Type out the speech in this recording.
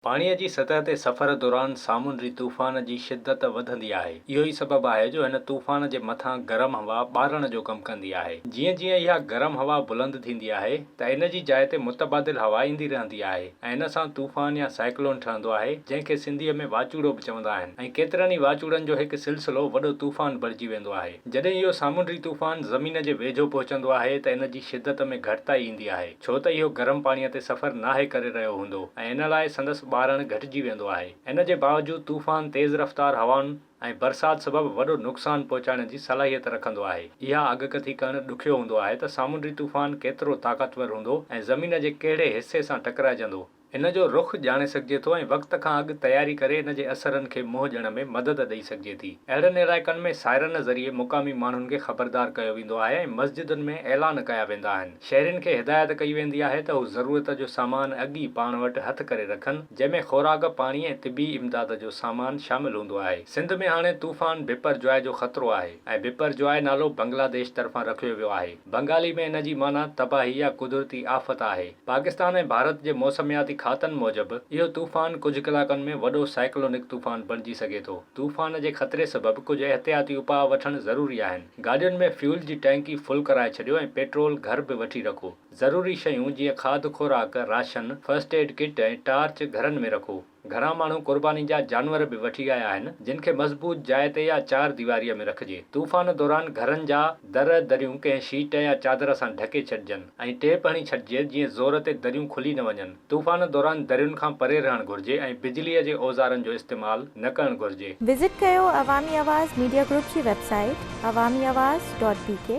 پاڻيء جي سطح تي سفر دوران سامونڊي طوفان جي شدت وڌندي آهي. اهو ئي سبب آهي جو هن طوفان جي مٿان گرم هوا ٻارڻ جو ڪم ڪندي آهي. جيئن جيئن اها گرم هوا بلند ٿيندي آهي ته ان جي جاء تي متبادل هوا ايندي رهندي آهي ۽ ان سان طوفان يا سائيڪلون ٺهندو آهي جنهن کي سنڌيء ۾ واچوڙو به چوندا آهن ۽ ڪيترن ئي واچوڙن جو هڪ سلسلو وڏو طوفان بڻجي ويندو آهي. جڏهن اهو سامونڊي طوفان زمين جي ويجهو پهچندو آهي ته ان جي شدت ۾ گهٽتائي ايندي آهي، ڇو ته اهو گرم پاڻيء تي سفر ناهي ڪري رهيو هوندو ۽ ان لاء سندس ٻارڻ گهٽجي ويندو آهي. ان جي باوجود طوفان تيز رفتار هوائن ۽ برسات سبب وڏو نقصان پهچائڻ جي صلاحيت رکندو آهي. اها اڳڪٿي ڪرڻ ڏکيو هوندو آهي ته سامونڊي طوفان ڪيترو طاقتور هوندو ۽ زمين جي ڪهڙي حصي سان ٽڪرائجندو. ان جو رخ ڄاڻي سگهجي ٿو ۽ وقت کان اڳ تياري ڪري ان جي اثرن کي منهن ڏيڻ ۾ مدد ڏئي سگهجي ٿي. اهڙن علائقن ۾ سائرن ذريعي مقامي ماڻهن کي خبردار ڪيو ويندو آهي ۽ مسجدن ۾ اعلان ڪيا ويندا آهن. شهرين کي هدايت ڪئي ويندي آهي ته هو ضرورت جو سامان اڳ ئي پاڻ وٽ هٿ ڪري رکن، جنهن ۾ خوراڪ، پاڻي ۽ طبي امداد جو سامان شامل هوندو آهي. سنڌ ۾ هاڻي طوفان بپر جواء جو خطرو آهي ۽ بپر جواء نالو بنگلاديش طرفان رکيو ويو آهي. بنگالي ۾ ان جي معنيٰ تباهي يا قدرتي آفت آهي. پاڪستان ۽ ڀارت جي موسمياتي کاتن موجب، اهو طوفان ڪجهه ڪلاڪن ۾ وڏو سائيڪلونڪ طوفان بڻجي سگهي ٿو. طوفان جي خطري سبب ڪجهه احتياطي اپاء وٺڻ ضروري آهن. گاڏين ۾ فيول جي ٽئنڪي فل ڪرائي ڇڏيو ۽ پيٽرول گهر به وٺي رکو. ضروري شيون جيئن کاڌ خوراڪ، ration, first aid kit ۽ torch گهرن ۾ رکو. گهڻا ماڻهو قرباني جا جانور به وٺي آيا آهن، جن کي مضبوط جاء تي يا چار ديواريء ۾ رکجي. طوفان دوران گهرن جا در دريون ڪنهن شيٽ يا چادر سان ڍڪي ڇڏجن ۽ ٽيپ هڻي ڇڏجي جيئن زور تي دريون کلي نه وڃن. طوفان دوران درين کان پري رهڻ گهرجي ۽ بجليء جي اوزارن جو استعمال نه ڪرڻ گهرجي. وزٽ ڪيو عوامي آواز ميڊيا گروپ جي website Awami Awaz dot B K.